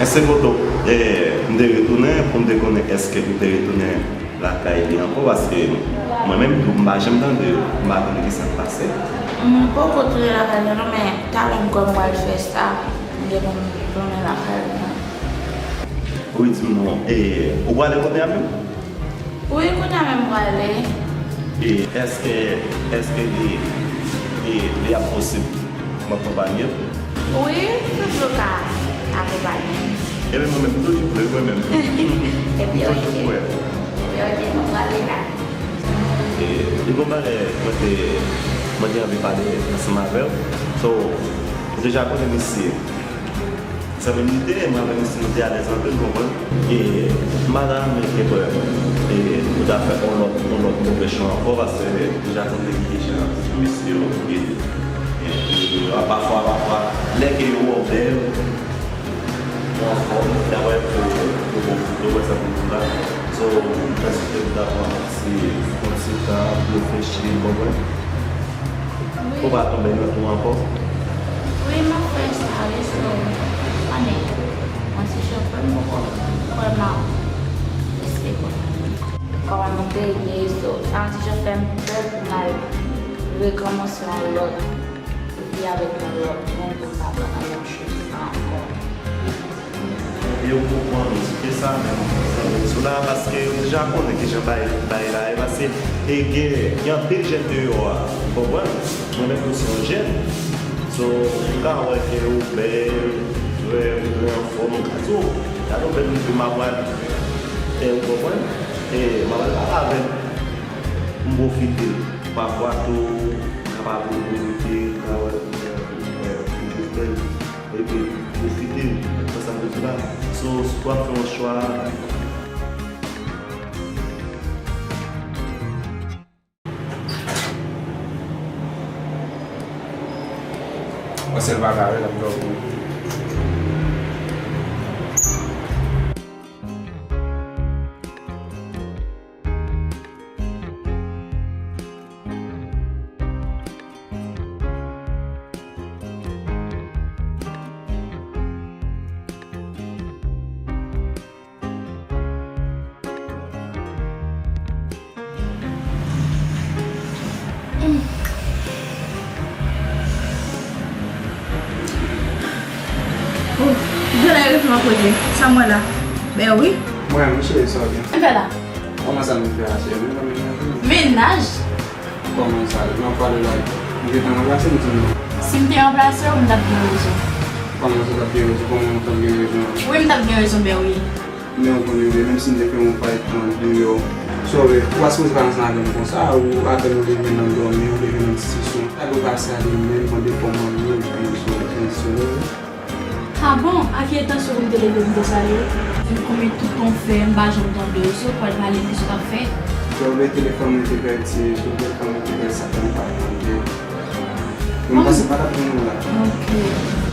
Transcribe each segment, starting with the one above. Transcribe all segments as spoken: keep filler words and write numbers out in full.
Se poto, eh, m te retounen pou m te konnen èske m te retounen lakay li ankò, paske mwen menm tou, m pa janm tande yo, m pa konnen kisa k pase. M poko tounen lakay li non, men talè m kwè m pral fè sa, m gen pou m tounen lakay li non. Wi, di m non, eh, ou prale kote a menm? Wi, kounye a menm m prale. E èske, èske li, li, li ap posib m akonpanye l? Wi, toujou ka akonpanye m. Ebyen, mwen menm, m toujou prè, mwen menm. Ebyen, ok. M toujou prè. Ebyen, ok, nou prale la. E, li gon bagay, mwen te, mwen te anvi pale ansanm avè w. So, ou deja konnen misye. Sa vle di, mwen avè misye nou te alèz anpil, konprann? E m pa ta renmen ke, e, nou ta fè yon lòt, yon lòt move chwa ankò, paske deja konnen kijan misye yo ye. E, e, pafwa, pafwa, lè ke yo wè w bèl, ou anfòm, y ap wè ke yo, yo, yo wè sa pou di la. So, m panse ke nou ta pran yon ti, yon ti tan pou reflechi, konprann? Wi. Pou pa tonbe nan twou ankò. Wi, m ap fè sa, wi, so, konnen, yon ti chofè, m poko kwè m ap riske konsa. Kòman nou te ye, so, sa yon ti chofè, m pè pou m al rekòmanse yon lòt vi avèk yon lòt moun, pou m pa pran nan menm chimen sa ankò. Yo konprann ou di ke sa menm, zanmi sou la, paske yo deja konnen kijan bay, bay la ye pase. E gen, gen anpil jèn deyò a, ou konprann? Mwen menm tou se yon jèn. So, m ka wè ke ou bèl, ou trè, ou trè anfòm, m ka di w, gade yon bèl moun ke m ap pral, e ou konprann? E m ap pral pale avè l, pou m pwofite l. Pafwa tou, m kapab pwofite l, m ka wè, e, e, ou jis bèl. Epi, pwofite nan sa m te di la. So, si w ap fè yon chwa, yon sèl bagay, wi, l ap dòmi. Oh, gade retou an kote. Sa mwen la. Ben wi. Mwen, mwen cheri, sa w gen? Mwen fè la. Kòman sa nou fè a, cheri? Mennaj? Kòman sa? Nan pale la, m gentan ranplase m, di m non. Si m te ranplase w, m t ap gen rezon. Kòman sa w t ap gen rezon? Kòman w t ap gen rezon? Wi, m t ap gen rezon, ben wi. Men w konnen, menm si m te fè yon pakèt tan deyò, sa w wè, ou pa sipoze pa ansanm avè m konsa, ou atè nou leve nan dòmi, ou leve nan diskisyon. Sa dwe pase a li menm, mande kòman l ye, epi sa w wè, se, se, Ah bon? A ki entansyon pou m te leve pou m te salye w? Konbyen tout tan w fè, m pa janm tande w, so w pral pale m, kisa w t ap fè? Lè w wè telefòn mwen te pèdi, sou telefòn mwen te pèdi, sa fè m pa tande. Men m panse m pa t ap jwenn ou la. Ok.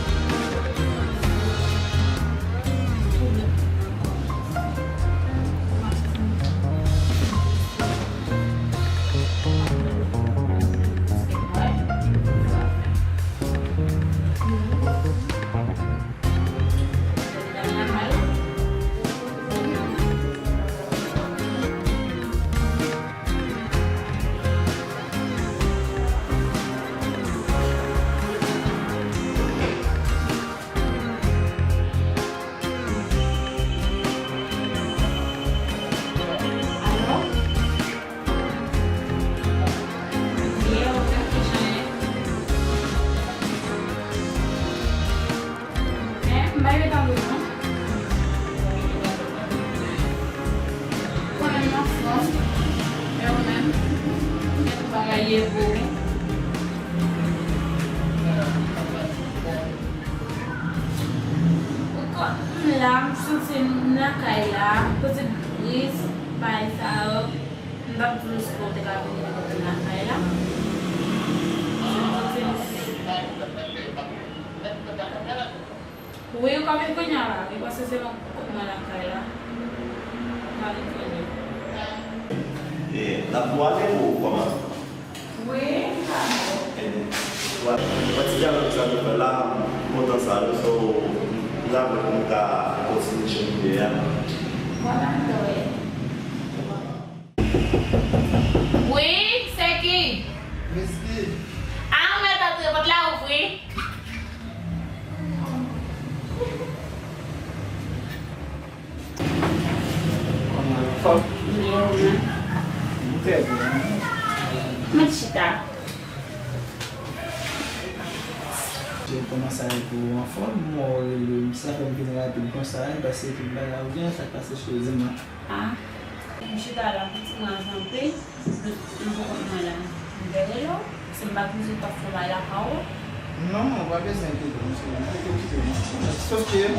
Ou konn m la, m santi m lakay la, kote briz, bay sa yo, m t ap di w si w te ka vini kote m lakay la. M santi m. Wi, kòm e kounye a la, wi, paske se nan kot mwen lakay la. M pa vin konnen. E, n ap pwale ou kòman? Wi, m pa mal. Ebyen, wè, wè ti dyalòg sa nou fè la, m kontan sa wi, so, m, m, Sa mwen pou m ka kontinye chemine a. Wi, se ki? Miss Ki? A, ou mèt antre, pòt la ouvri. Kòman, anfòm? Byen, ou menm? M trè byen. Mèt chita. Kòman sa ye pou ou, anfòm? Mwen wè w rele m, sa fè m vin rapid konsa, e pase tout bagay ou byen, sa k pase, cheri, di m non. A, m chita la pou ti mwen ansanm, m poko nan la. M te rele w, se m pa t vle w t ap fè bagay lakay ou. Non, ou pa bezwen enkyete w, cheri, m poko okipe w non. Sòf ke m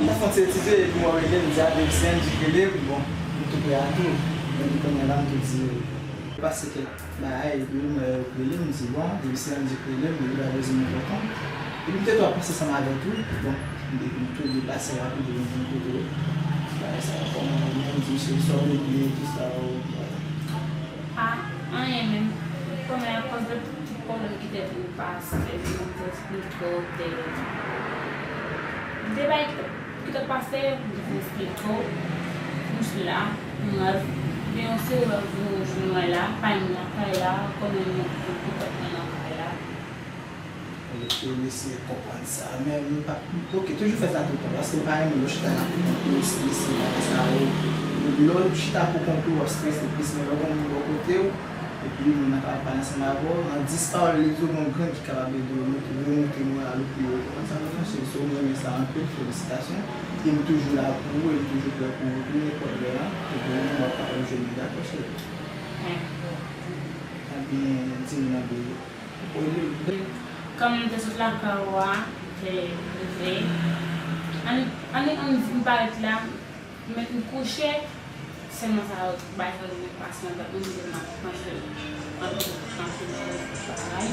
ta fè yon ti etidye, epi mwen rele m, m di a Davidson di rele m, bon, m tou prè a tou. Epi kounye a la, m tou di, pase kèk bagay, epi m wè yo rele m, m di, bon, depi se Andy ki rele m, li pa bezwen m enpòtan. Epi m te twò panse ansanm avè l tou, bon, m te vin tou deplase rapid, vin vin kote yo. Bagay sa yo, kòman ou menm, di misye sa w regle, tout sa yo, bagay. A, anyen menm. Kòman, akoz de tout pwoblèm ki te vin pase, m te eksplike w, te, m te bay Ki t ap pase, m te fin eksplike w, m sou la, m rèv, gen yon seri lòt jou, jou mwen la, pa m lakay la, konnen mwen pou tout mwen lakay la. Ou, ou eseye konprann sa, men m pa, ok, toujou fè sa toutan, paske m pa renmen lè w chita la pou kont ou, strese, bagay sa yo. Lè w chita pou kont ou, w ap strese plis, men lè w gen moun bò kote w, epi moun nan kapab pale ansanm avè w, nan dis pawòl, li di w gen yon grenn ki kapab ede w, montre, remonte moral ou pi wo. Konn sa m panse, si w renmen sa anpil, felisitasyon. E m toujou la pou ou, e m toujou prè pou ou tou, nenpòt lè a. Epi w ap kapab jwenn li, dakò, cheri? Ebyen, di m nan, bebe. Kòm m te sot lakay ou a, m te leve. Ann, ann, ann, m parèt la, m met m kouche, sèlman sa yo, bay sa yo, m pase nan tèt mwen, m di m ap panse anpil, anpil, anpil bagay.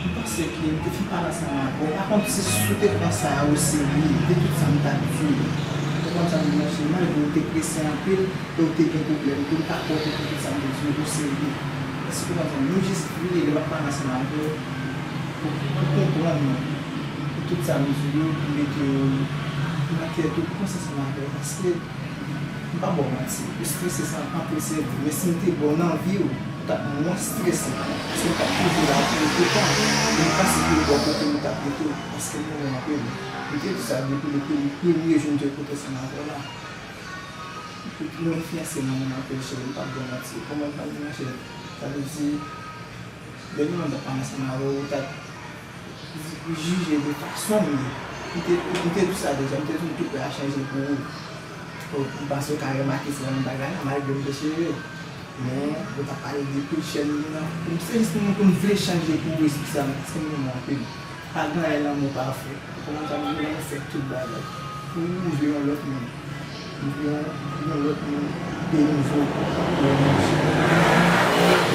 M panse ke m te fin pale ansanm avè w. Pa konn si, si w te pran sa a oserye, de tout sa m t ap di w. Ou konprann sa m di w, malgre w te prese anpil, e w te gen pwoblèm, pou m ta pòte tout sa m te di w oserye. Èske w konprann sa? Nou jis vire, lè m ap pale ansanm avè w, pou, pou konprann mwen, pou tout sa m di w, pou mete w nan tèt ou, pou panse ansanm avè w, paske m pa ba w manti, ou strese san anpil sèvi, men si m te ba w nan vi w, ou t ap mwens strese, paske m t ap toujou la pou ou toutan, e m panse ke w bò kote m ou t ap rete, paske m renmen w anpil. M te di sa depi le premye, premye jou m te kote ansanm avè w la. Ou, ou enfliyanse nan moun anpil, cheri, m p ap ba w manti. Kòman m t ap di, monchè? Sa vle di, lè gen moun t ap pale ansanm avè w, ou t ap jije de fason m ye. M te, m te di sa deja, m te di w tout bagay chanje pou ou. Ou, m panse w ka remake sa nan bagay la, malgre m te cheve. Men, ou t ap pale de Christian nan, pou m, se jis pou m, pou m vle chanje pou ou espesyalman, paske m renmen w anpil. Pa gen anyen lanmou pa fè. Ou konprann sa m di w la, nou fè tout bagay. Pou ou vle yon lòt moun. Ou vle yon, yon lòt moun de nouvo. Ou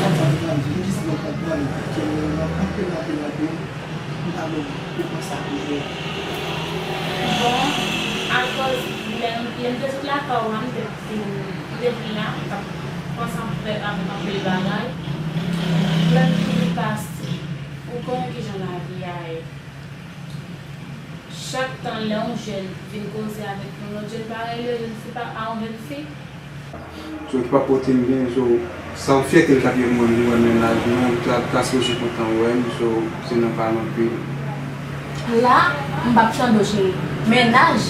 konprann sa m di w la, m jis vle w konprann ke nou renmen w anpil, anpil, anpil. M pa vle w pran sa pou jwèt. Bon, akoz lè m, lè m te sot lakay ou a, m te fin, m te vin la, m t ap panse anpil, anpil, anpil bagay. Lè m vin pase, ou konnen kijan lavi a ye. Chak tan lè yon jèn vin koze avèk yon lòt jèn parèy li, se pa a yon jèn fi. So, ki pa pote m byen, so, sa yon fyète l t ap ye pou mwen, m di wè mennaj mwen, m ta, ta sipoze kontan wè m, so, se nan pale anpil. La, m p ap tande w, cheri. Mennaj?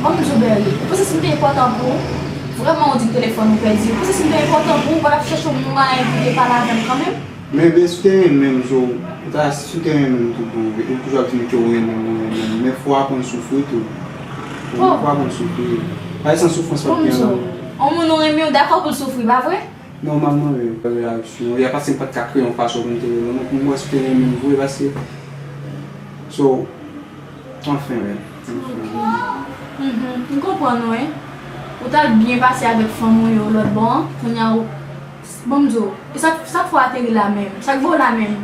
Ban m di w, Berry, ou panse si m te enpòtan pou ou? Vrèman, ou di telefòn ou pèdi. Ou panse si m te enpòtan pou ou, ou pa t ap chèche yon mwayen pou w te pale avè m kanmenm? Men, bebe, si w te renmen m, so, ou ta, si w te renmen m tout bon vre, ou toujou ap di m ke w renmen m, ou renmen m. Men fò w aprann soufri tou. Fò w aprann soufri. Paske san soufrans, pa t gen lanmou. Yon moun ou renmen, ou dakò pou l soufri, pa vre? Nòmalman, wi, reyaksyon. E a pase m pa t ka kreye yon fason pou m te renmen w. Donk, m wè si w te renmen m vre, paske, so, Anfen, wi. Ok. Mhm. M konprann, wi. Ou t al byen pase avèk fanm ou yo lòt bò an, kounye a ou, bon, m di w, e sa, sa k fè w ateri la menm? Sa k voye w la menm?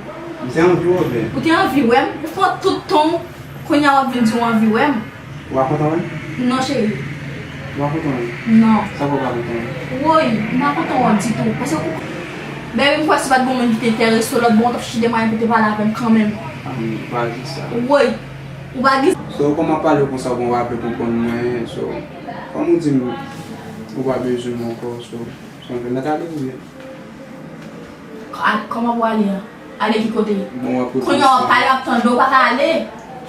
M te anvi wè w, bebe. Ou te anvi wè m? Ou pran tout tan w, kounye a w ap vin di w anvi wè m? Ou pa kontan wè m? Non, cheri. Ou pa kontan wè m? Non. Sa fè w pa kontan wè m? Woy, m pa kontan wè w ditou. Paske ou, bebe, m kwè si pa t gen yon moun ki te enterese w lòt bò an, w t ap chèche de mwayen pou te pale avè m kanmenm. Ah, m pa di sa. Woy. Ou pa gen. So, kòman pale konsa, bon, w ap vle konprann mwen, so, kòm ou di m, ou pa bezwen m ankò, so, so, n ap ale ou ye. Kòman pou ale a? Ale ki kote? Bon, w ap kote. Kounye a w ap pale, w ap tande, w pa ka ale.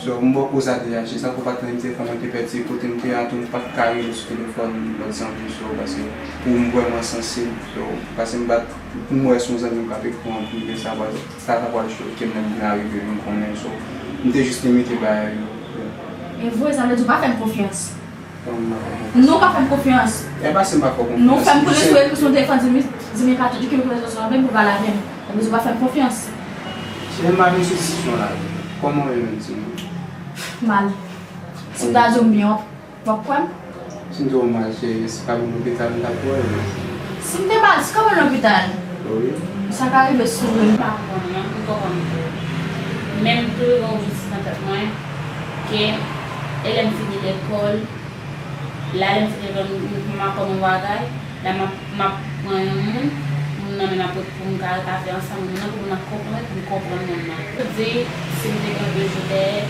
So, m bò koze a deja, se sa pou pa tande m te fè, mwen te pèdi kote m te a tou, m pa t ka rele sou telefòn lòt zanmi, so, paske pou m vrèman sansib, so, paske m pa t, pou m wè se yon zanmi m k ap ekri w an prive, sa pa Sa ta pral choke m lè m vin arive vin konnen, so, m te jis limite bagay yo. E vre, sa vle di ou pa fè m konfyans. Kòman m pa fè konfyans? Non, ou pa fè m konfyans. E pa si m pa fè w konfyans. Non, fè m konnen sou ekri sou telefòn, di m, di m, Kato, di ke m konnen sou avè m pou pale avè m. Sa vle di ou pa fè m konfyans. Cheri, m pa gen solisyon la. Kòman w ye menm, di m? Mal. Si m ta di w m byen, w ap W ap kwè m? Si m di w mal, cheri, si pa vin lopital, m t ap wè w. Si m te mal, si w ka vin lopital. Wi. Sa ka rive sou mwen. M pa konn, non, m konprann tou. Men m toujou gen yon jistis nan tèt mwen, ke e lè m fini lekòl, la lè m fini lekòl, m, m, m aprann yon bagay, la m ap, m ap pran yon moun, moun nan menm ap ret pou m ka ret avè ansanm moun nan, pou moun nan konprann, pou m konprann moun nan. Pou di, si m te gen yon de jou dèyè,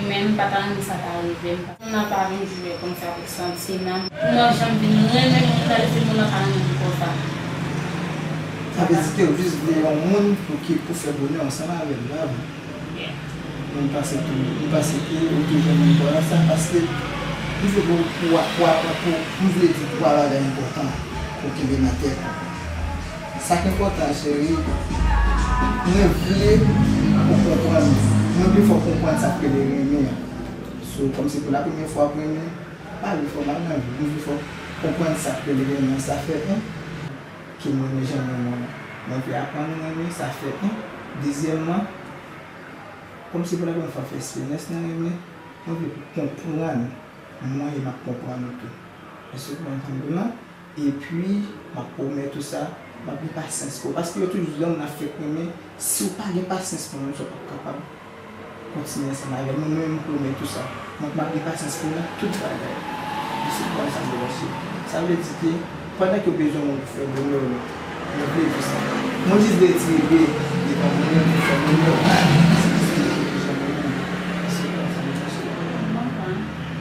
men m pa ta renmen sa ta rive m. Moun nan pa vin jwe konsa avèk santiman. Pou mwen, jan m vin renmen moun nan, lè se moun nan pa renmen m konsa. Sa vle di ke w jis vle yon moun pou ki, pou fè bonè ansanm avè l, bravo. Yeah. Mwen, m panse tou, m panse ke ou te jwenn moun bò nan sa, paske m vle pou, pou, pou, pou, m vle di twa bagay enpòtan pou kenbe nan tèt ou. Sa k enpòtan, cheri, mwen vle ou konprann, mwen vle fè w konprann sa k rele renmen an. So, kòm se pou la premyè fwa w ap renmen, pa vle fè w mal nan vi, mwen vle fè w konprann sa k rele renmen an, sa fè en, ke m renmen jan w renmen mwen. Mwen vle aprann ou renmen, sa fè en. Dezyèmman, kòm se pou la premyè fwa w fè eksperyans nan renmen, mwen vle pou w konprann mwen e m ap konprann ou tou. Èske w konprann sa m di w la? Epi, m ap pwomèt ou sa, m ap gen pasyans pou ou. Paske yo toujou di lè moun ap fèk renmen, si w pa gen pasyans pou moun, sa w p ap kapab kontinye ansanm avè l. Mwen menm, m pwomèt ou sa. Mwen, m ap gen pasyans pou ou nan tout bagay. Jis pou sa m branche. Sa vle di ke pandan ke w bezwen moun pou fè bonè w, mwen vle di sa. Mwen jis vle tire devan moun nan pou fè bonè w. Se jis pou mwen, jan mwen menm. Se konsa m branche.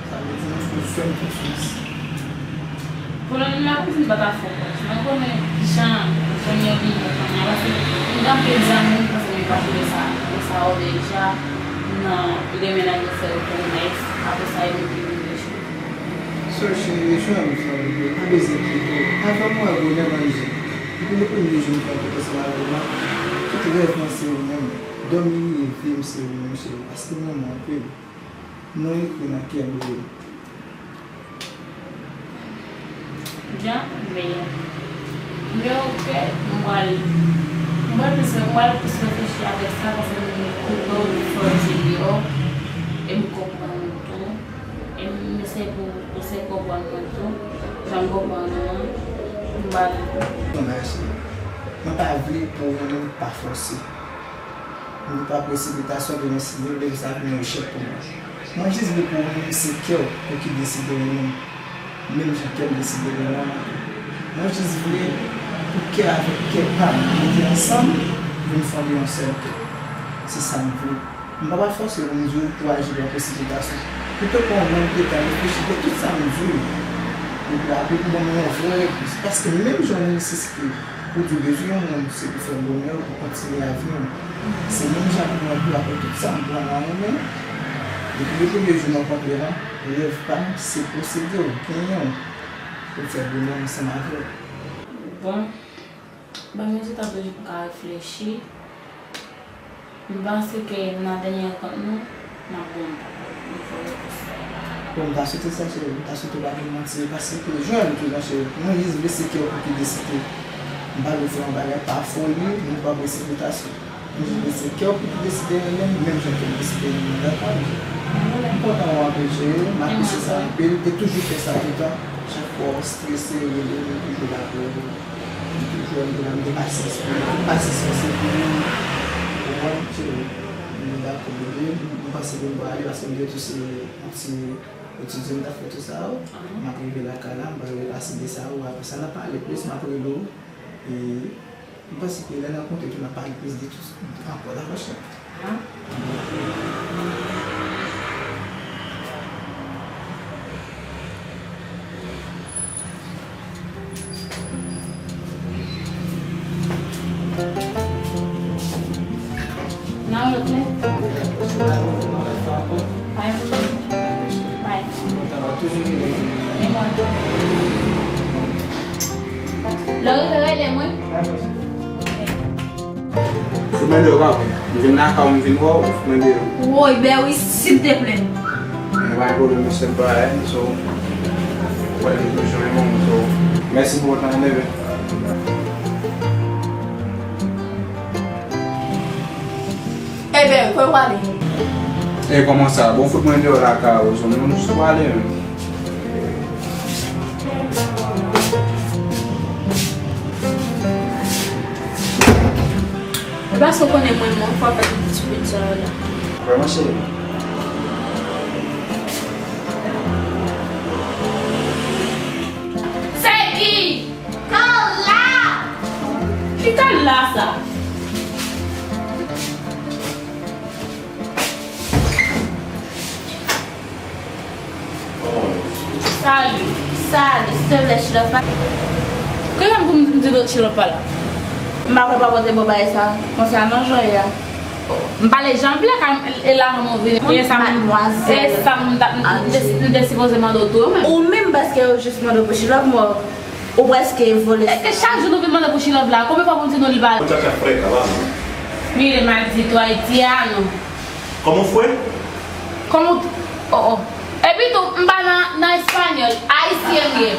Sa vle di nou fè m konfyans. Pou lè m la kouzin pa ta fè w konfyans. Mwen konnen jan premye opinyon fanmi an, paske m gen anpil zanmi m panse m pa twouve sa, yo sa yo deja nan renmen nan yo fè yo tou nèf, apre sa yo vin pi reflechi. So, cheri, yo jwenn sa yo vle, pa bezwen enkyete w. Avan m wè bonè nan je. Depi le premye jou m fè antre ansanm avè w la, tout rèv mwen se ou menm. Dòmi, leve m se ou menm, cheri, paske m renmen w anpil. Non ekri nan kè m wi. Jan, men, men oke, m pral, m pral plis, m pral plis reflechi avèk sa, paske m koute w, m fè w di deyò, e m konprann ou tou, e m eseye pou ou eseye konprann mwen tou, jan m konprann ou an, m pral. Mwen pa vle pou ou menm pa fòse. Mwen pa presipitasyon, demen si Dye vle, sa vin yon echèk pou mwen. Mwen jis vle pou ou renmen m, se kè w pou ki deside renmen m, menm jan kè m deside renmen w. Mwen jis vle pou kè avèk kè pa m mete ansanm, vin fonde yon sèl kè. Se sa m vle. M pa pral fòse w pou m di w pou w aji pa presipitasyon. Pito pran yon bon ti tan, reflechi de tout sa m di w. Epi apre pou ban mwen yon vrè repons. Paske menm jan w ensiste pou di w bezwen yon moun, se pou fè bonè w, pou kontinye avni w. Se menm jan pou mwen tou, apre tout sa m pran nan renmen, depi le premye jou n rankontre lan, rèv pa m, se posede w, genyen w, pou fè bonè w ansanm avè w. Bon, ban m yon ti tan toujou pou m ka reflechi. M panse ke nan dènye rankont nou, m ap bon. Bon, m ta swete sa, cheri. M ta swete w pa vin manti, paske pou jwenn tou, non, cheri. Mwen jis vle se kè w pou ki deside. M pa vle fè yon bagay pa foli, ni pa presipitasyon. Mwen jis vle se kè w pou ki deside renmen m, menm jan ke m deside renmen w, dakò? M kontan wè w anpil, cheri. M apresye sa anpil. E toujou fè sa toutan. Chak fwa w strese, rele m, m toujou la pou ou. M toujou la, m gen pasyans pou ou. Tout pasyans mwen se pou ou. Ou konprann, cheri? M dakò, bebe. M panse ke m pral ale paske m gen tou se yon ti etidye m t ap fè tou sa yo. M ap rive lakay la, m pral relase de sa yo. Apre sa, n ap pale plis, m ap rele w. E m panse ke lè n rankontre tou, n ap pale plis de tout ankò, dakò, cheri? Ah. Lè w rive, rele m, wi. Fout mande w pa vre. M vin lakay ou, m vin wè w, fout mande w. Woy, bè wi, silteplè. Mwen pa gen pwoblèm, se pa, so, wè, m toujou renmen w, so, mèsi pou otan, bebe. Ebyen, kote w prale? E kòman sa? Bon, fout mwen deyò lakay ou, so, mwen jis prale menm. E paske w konnen mwen, mwen fò fè tout ti pit sa yo la. Vrèman, cheri. Segi! Kala! Ki kala sa? Salut. Salut, silvouplè, Chilòp pa. Ki jan pou m di lòt Chilòp pa la? M pa kwè pa pote bon bagay sa. Konsa non, Joya. M pale jan m vle, kan e la mwen vini. Bon, e sa m, madmwazèl. E sa m ta, m, m te, m te sipoze mande w tou, menm. Ou menm, paske yo jis mande w pou Chilòp, mwen, ou prèske vole. E, e chak jou nou vin mande pou Chilòp la, konbyen fwa pou m di nou li pa. Muchacha fresca, vamos. Mire, maldito haitiano. Kòman w fwe? Kòman w, oh, oh. Epi tou, m pa nan, nan espanyòl, ayisyen m ye.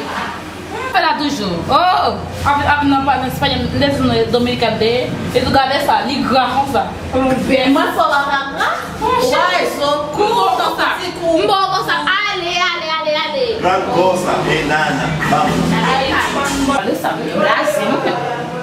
M fè la toujou. Oh, oh. Ap, ap nan pa nan espanyòl, m te di nou Dominikèn m te ye. E tou gade sa, li gra konsa. Mwen fè w pa gra. Monchè. Wè, so, kou konsa. M ba w konsa. Ale, ale, ale, ale. Gran cosa, enana, vamos. Gade sa, m blaze, mwen.